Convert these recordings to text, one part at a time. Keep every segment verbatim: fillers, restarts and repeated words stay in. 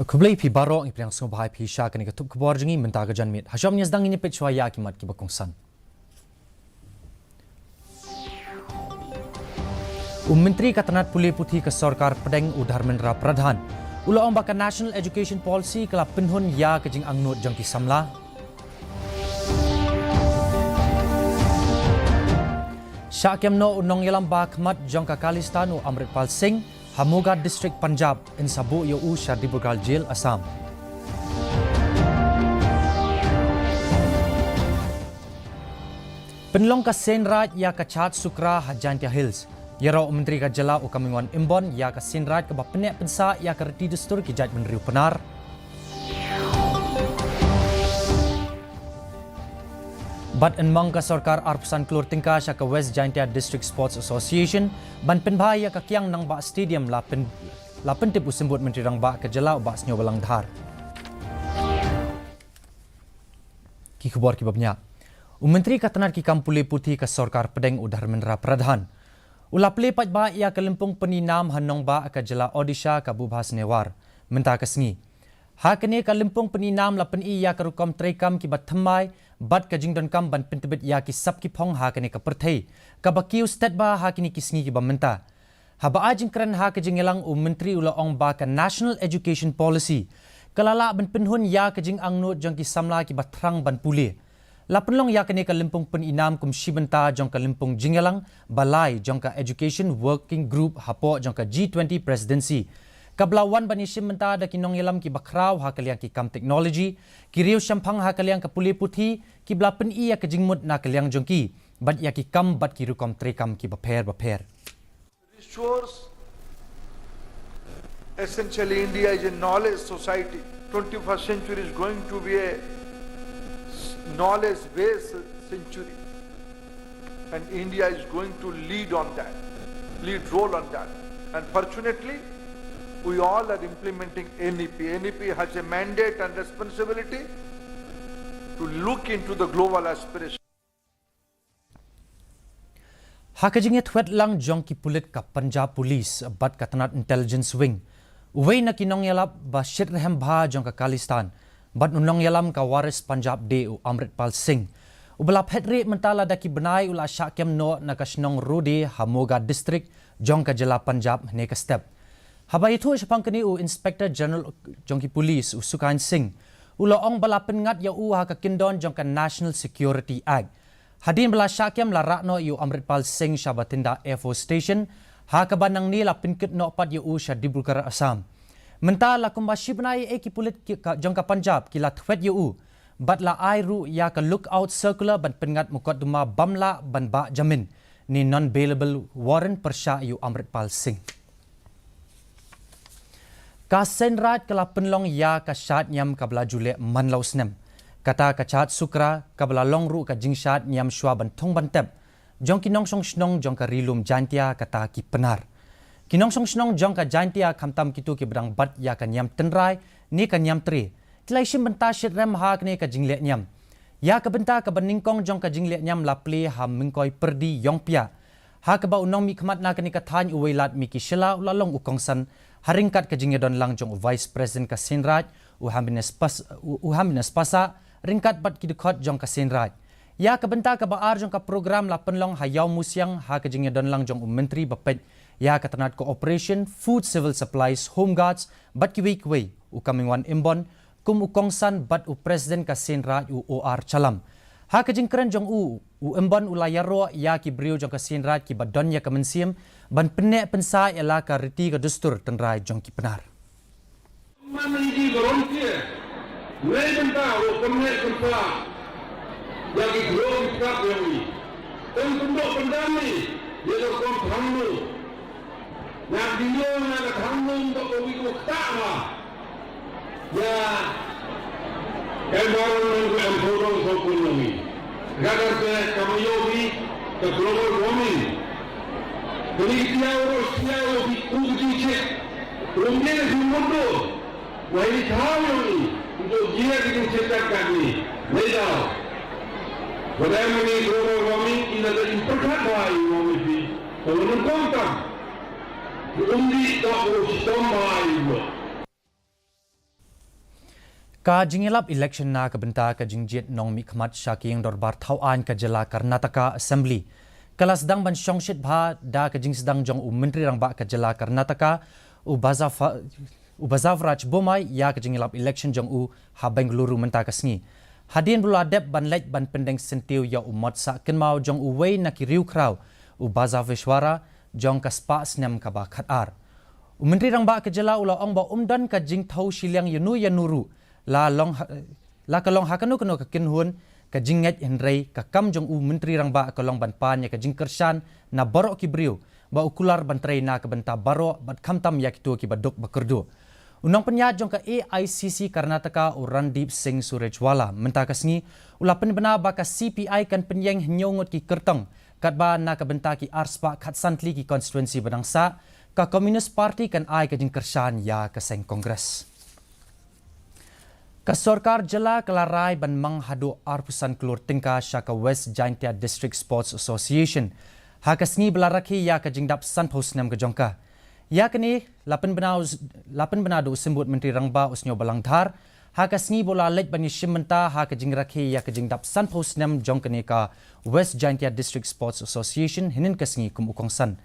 Khublei phi baroh, ngi pdiang sngewbha ïa phi sha kane ka tup khubor jong ngi mynta ka janmiet. Ha shwa ban ïa sdang ngin ïa peit shuwa ïa ki mat kiba kongsan. U Myntri ka tnat pule puthi ka sorkar pdeng u Dharmendra Pradhan u la ong ba ka National Education Policy ka la pynhun ïa ka jingangnud jong ki samla. Shah kem noh u nongïalam ba khmat jong ka Khalistan u Amritpal Singh ha Moga District, Punjab, yn sa buh ïa u sha Dibrugarh Jail, Assam. Pynlong ka Seiñ Raij ïa ka Chad Sukra ha Jaintia Hills. Ïaroh u Myntri ka jylla u Kamingwan Imbon ïa ka Seiñ Raij kaba pynneh pynsah ïa ka riti dustur ki jaitbynriew Pnar. Bad yn mong ka sorkar arphew san klur tyngka sha ka West Jaintia District Sports Association ban pynbha ïa ka Kiang Nangbah Stadium, la pyn, la pyntip u Symbud Myntri Rangbah ka jylla u Bah Sniawbhalang Dhar. Ki khubor kiba bniah. U Myntri ka tnat ki kam pule puthi ka sorkar pdeng u Dharmendra Pradhan u la plie paidbah ïa ka lympung pyni nam ha nongbah ka jylla Odisha ka Bhubaneswar mynta ka sngi. Ha kane ka lympung pyni nam la pyni ïa ka rukom treikam kiba thymmai bad ka jingdonkam ban pyntbit ïa ki sap ki phong ha kane ka pyrthei kaba kiew stet bha ha kine ki sngi kiba mynta. Haba ai jingkren ha ka jingïalang, u Myntri u la ong ba ka National Education Policy ka la lah ban pynhun ïa ka jingangnud jong ki samla kiba thrang ban pule. La pynlong ïa kane ka lympung pyni nam kum shi bynta jong ka lympung jingïalang ba lai jong ka Education Working Group hapoh jong ka G twenty Presidency, kaba la wan ban ïashim bynta da ki nongïalam kiba khraw ha ka liang ki kam technology, ki riew shemphang ha ka liang ka pule puthi, kiba la pyni ïa ka jingmut na ka liang jong ki bad ïa ki kam bad ki rukom treikam kiba pher bapher. Resource. Essentially, India is a knowledge society. Twenty-first century is going to be a s-, knowledge-based century. And India is going to lead on that, lead role on that. And fortunately, we all are implementing N E P. N E P has a mandate and responsibility to look into the global aspiration. Ha ka jingïathuh lang jong ki pulit ka Punjab Police bad ka tnat Intelligence Wing, uwei na ki nongïalap ba shitrhem bha jong ka Khalistan bad u nongïalam ka Waris Punjab Day u Amritpal Singh, uba la phet rieh mynta lada ki bnai, u la shah kem noh na ka shnong Rode ha Moga District jong ka jylla Punjab hynne ka step. Haba ïathuh shaphang kane, u Inspector General jong ki Police u Sukhchand Singh u la ong ba la pynngat ïa u ha ka kyndon jong ka National Security Act. Hadien ba la shah kem, la rah noh ïa u Amritpal Singh sha Bathinda Air Force Station, ha kaba nangne la pynkit noh pat ïa u sha Dibrugarh, Assam. Mynta la kumba shi bnai eh ki pulit ki ka, jong ka Punjab ki la thwet ïa u bad la ai ruh ïa ka lookout circular ban pynngat mukotduma bym lah ban bah jamin ne non-bailable warrant pyrshah ïa u Amritpal Singh. Ka Seiñ Raij ka la pynlong ïa ka shad niam kaba la ju leh man la u snem. Kata ka Chad Sukra kaba la long ruh ka jingshad niam shuwa ban thung ban tep jong ki nongshong shnong jong ka Ri Lum Jaintia, kata ki Pnar. Ki nongshong shnong jong ka Jaintia, khamtam kito kiba dang bat ïa ka niam tynrai ne ka niam tre, ki la ïashim bynta shitrhem ha kane ka jingleh niam. Ïa ka bynta kaba nyngkong jong ka jingleh niam la plie ha Myngkoi Pyrdi, Ïongpiah, ha kaba u nongmihkhmat na kane ka thaiñ, u Wailadmiki Shylla, u la long u kongsan ha ryngkat ka jingïadon lang jong u Vice President ka Seiñ Raij, u Happiness Pas-, u, u Happiness Passah, ryngkat bad ki dkhot jong ka Seiñ Raij. Ïa ka bynta kaba ar jong ka program la pynlong ha Ïawmusiang ha ka jingïadon lang jong u Myntri ba peit ïa ka tnat Cooperation, Food, Civil Supplies, Home Guards bad kiwei kiwei, u Kamingwan Imbon, kum u kongsan bad u President ka Seiñ Raij, u O R Challam. Ha ka jingkren jong u, u Imbon u la ïaroh ïa ki briew jong ka Seiñ Raij kiba don ïa ka mynsiem ban pynneh pynsah ïa la ka riti ka dustur tynrai jong ki Pnar. Man ïa ki volunteer, nai bynta u pynneh pynsah ïa ki briew ki kap jong i. Yn pyndoh pyndam i ïa ka rukom thang lung. Na ki ïew na ka thang lung, ba ka wi ka ktah ma ïa ka environment, ka em sawdong sawkun jong i. Ka kata ka kam ïoh i ka global warming. Kane ka tiaw ro tiaw ro ki ku ki chit. Rum ne ki mundo. Wa i thaw jong i. Untuk jia ki chit kat kat ni. Nei daw. Wa dei ma ni global warming, i la da i pyrkhat ba i warming pi. Ka wa nang kong tam. Ki um di tok ro chitom ba i ro. Ka jingïalap election na ka bynta ka jingjied nongmihkhmat sha ka ïing dorbar thaw aiñ ka jylla Karnataka Assembly ka la sdang ban shongshit bha da ka jingsdang jong u Myntri Rangbah ka jylla Karnataka, u Basav-, u Basavaraj Bommai, ïa ka jingïalap election jong u ha Bengaluru mynta ka sngi. Hadien ba u la dep ban leit ban pyndeng syntiew ïa u mot sah kynmaw jong uwei na ki riewkhraw, u Basaveshwara, jong ka spah snem kaba khatar. U Myntri Rangbah ka jylla u la ong ba ym don ka jingthew shiliang ïano ïano ruh, la long ha, la ka long ha kano kano ka kynhun ka jingngeit, hynrei ka kam jong u Myntri Rangbah ka long ban pan ïa ka jingkyrshan na baroh ki briew ba u kular ban trei na ka bynta baroh bad khamtam ïa kito kiba duk ba kyrduh. U nongpynïaid jong ka A I C C Karnataka, u Randeep Singh Surjewala, mynta ka sngi u la pynbna ba ka C P I kan pynïeng hynñiew ngut ki kyrtong, katba na ka bynta ki arspah khatsan tylli ki constituency ba dang sah, ka Communist Party kan ai ka jingkyrshan ïa ka seng Congress. Ka sorkar jylla ka la rai ban mang haduh arphew san klur tyngka sha ka West Jaintia District Sports Association ha ka sngi ba la rakhe ïa ka jingdap sanphew snem ka jong ka. Ïa kane la pynbna u, la pynbna da u Symbud Myntri Rangbah, u Sniawbhalang Dhar, ha ka sngi ba u la leit ban ïashim bynta ha ka jingrakhe ïa ka jingdap sanphew snem jong kane ka West Jaintia District Sports Association hynnin ka sngi kum u kongsan.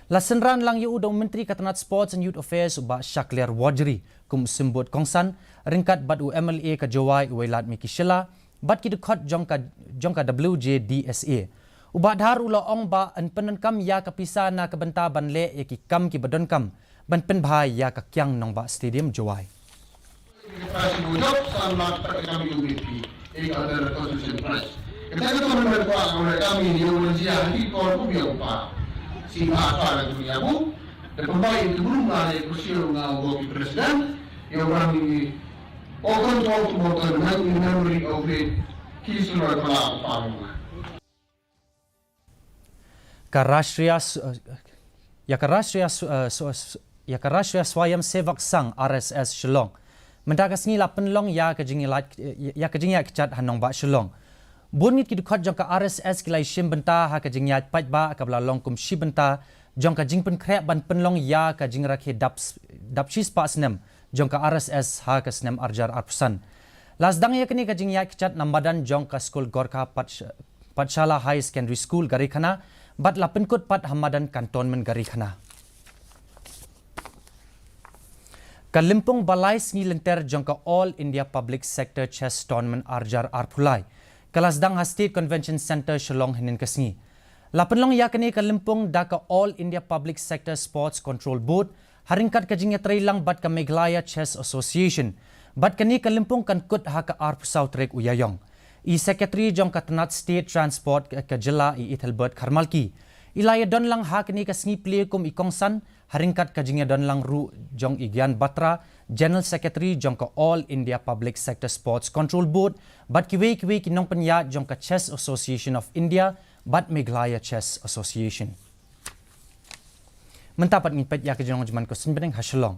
La synran lang ïa u da u Myntri ka tnat Sports and Youth Affairs, u Bah Shakliar Warjri, kum u Symbud kongsan, ryngkat bad u M L A ka Jowai, u Wailadmiki Shylla, bad ki dkhot jong ka, jong ka W J D S A. U Bah Dhar u la ong ba yn pyndonkam ïa ka pisa na ka bynta ban leh ïa ki kam kiba donkam ban pynbha ïa ka kiang nongbah Stadium Jowai. Ka prize mo jop san lakh taka ka kam U B P, ek other consolation prize. Kata ka tournament ko ang ora kami ni orang jia hati ko ko biang pa. Si ma pa la dunia bu. Da pembai itu belum ada kursi nga go ki president. Yo orang ni okon to to mo tournament in memory of it. Ki sura pala pa mo. Ka Rashtriya S-, eh, ïa ka Rashtriya S-, eh, S-, S-, ïa ka Rashtriya Swayamsevak Sangh, R S S, Shillong mynta ka sngi la pynlong ïa ka jingïalait, eh, ïa ka jingïakjat ha nongbah Shillong. Bun ngut ki dkhot jong ka R S S ki la ïashim bynta ha ka jingïaid paidbah kaba la long kum shi bynta jong ka jingpynkhreh ban pynlong ïa ka jingrakhe dap s-, dap shispah snem jong ka R S S ha ka snem arhajar arphew san. La sdang ïa kane ka jingïakjat na madan jong ka skul Gorkha Patsh-, Pathshala Higher Secondary School, Garikhana, bad la pynkut pat ha madan Cantonment, Garikhana. Ka lympung ba lai sngi lynter jong ka All India Public Sector Chess Tournament arhajar arphew lai ka la sdang ha State Convention Centre, Shillong, hynnin ka sngi. La pynlong ïa kane ka lympung da ka All India Public Sector Sports Control Board, ha ryngkat ka jingïatreilang bad ka Meghalaya Chess Association. Bad kane ka lympung kan kut ha ka arphew saw tarik u Ïaïong. I Secretary jong ka tnat State Transport ka, ka jylla, i Ethelbert Kharmalki, i la ïadon lang ha kane ka sngi plie kum i kongsan, ha ryngkat ka jingïadon lang ruh jong i Gyan Batra, General Secretary jong ka All India Public Sector Sports Control Board, bad kiwei kiwei ki nongpynïaid jong ka Chess Association of India bad Meghalaya Chess Association. Mynta pat ngin peit ïa ka jinglong jingman ka suiñ bneng ha Shillong.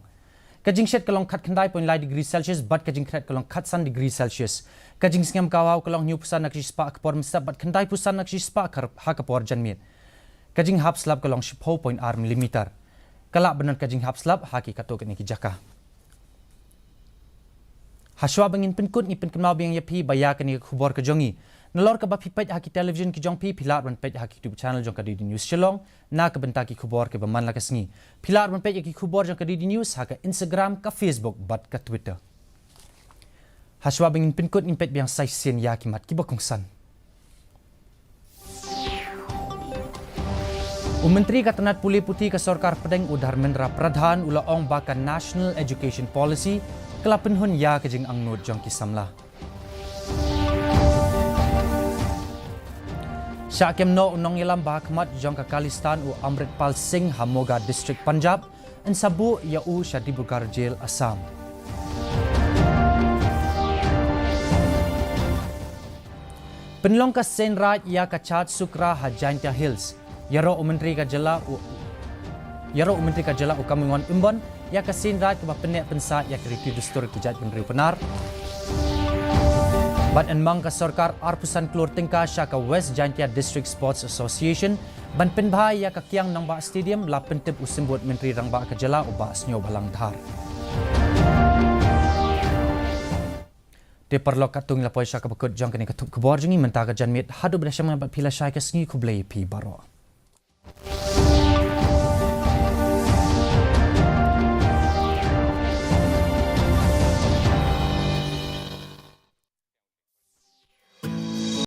Ka jingshet ka long khatkhyndai point lai degree Celsius bad ka jingkhret ka long khatsan degree Celsius. Ka jingsngem ka hawwa ka long hynñiewphew san na ka shispah ha ka por mynstep bad khyndaiphew san na ka shispah ha ka por janmiet. Ka jinghap slap ka long shiphew point ar millimeter. Ka lah ban don ka jinghap slap ha ki katto katne ki jaka. Hashwa ba ngin pynkut, ngi pynkynmaw biang ïa phi ba ïa kane ka khubor ka jong ngi, nalor kaba phi peit ha ki television ki jong phi, phi lah ban peit ha ki YouTube channel jong ka D D News Shillong na ka bynta ki khubor kiba man la ka sngi. Phi lah ban peit ïa ki khubor jong ka D D News ha ka Instagram, ka Facebook bad ka Twitter. Hashwa ba ngin pynkut, ngin peit biang sa shisien ïa ki mat kiba kongsan. U Myntri ka tnat pule puthi ka sorkar pdeng, u Dharmendra Pradhan, u la ong ba ka National Education Policy ka la pynhun ïa ka jingangnud jong ki samla. Shah kem noh u nongïalam ba ha khmat jong ka Khalistan, u Amritpal Singh, ha Moga District, Punjab, yn sa buh ïa u sha Dibrugarh Jail, Assam. Pynlong ka seiñ raid ïa ka Chad Sukra ha Jaintia Hills. Ïaroh u Myntri ka jylla u, ïaroh u Myntri ka jylla u Kamwingon Ymbon ïa ka seiñ raid kaba pynneh pynsah ïa ka riti dustur ki jaitbynriew Pnar. Bad yn mang ka sorkar arphew san klur tyngka sha ka West Jaintia District Sports Association ban pynbha ïa ka kiang nongbah stadium, la pyntip u Symbud Myntri Rangbah ka jylla u Bah Sniawbhalang Dhar. Te paralok, katto ngi la poi sha kaba kut jong kane ka thup khubor jong ngi mynta ka janmiet. Haduh ba da shim bad phi lashai ka sngi, khublei phi baroh.